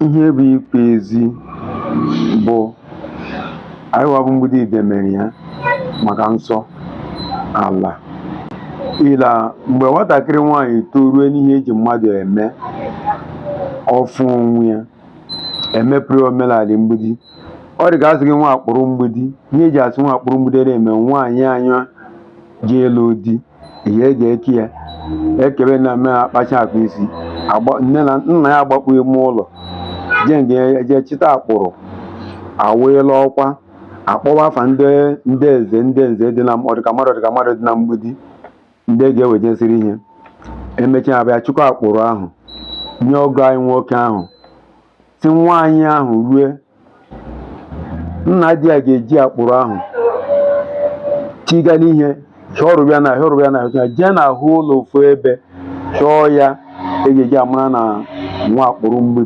Ihe bụ ikpe ezi bụ anyị wabụ Mgbidi demere ya maka nsọ ala ila. Mgbe nwatakịrị nwaanyị toruo n'ihe eji mmadụ eme, ọfụ onwe ya emepụrụ omenala Mgbidi. Ọ dị ka asị gị nwa akpụrụ Mgbidi. Ihe eji asị nwa akpụrụ Mgbidi na-eme nwaanyị anya ji ịlụ di, ihe ga-eke ya ekebe na mme akpacha akpa isi nne na nna ya agbakpu ime ụlọ jee nga jee chịta akpụrụ awụela ọkwa, akpọwa afa ndị ndị eze, ndị nze dị na ọdịka mmadụ, ọdịka mmadụ dị na Mgbidi, ndị ga-ewejesịrị ihe. Emechaa, abịa chụkọ akpụrụ ahụ nye ọgọ anyị nwoke ahụ, si nwaanyị ahụ rue nna di ya ga-eji akpụrụ ahụ tiga n'ihe hịọrụbịa na hịọrụbịa na hịọrụbịa jee n'ahụ ụlọ ofu ebe chọọ ya e ga-eji amara na nwa akpụrụ Mgbidi.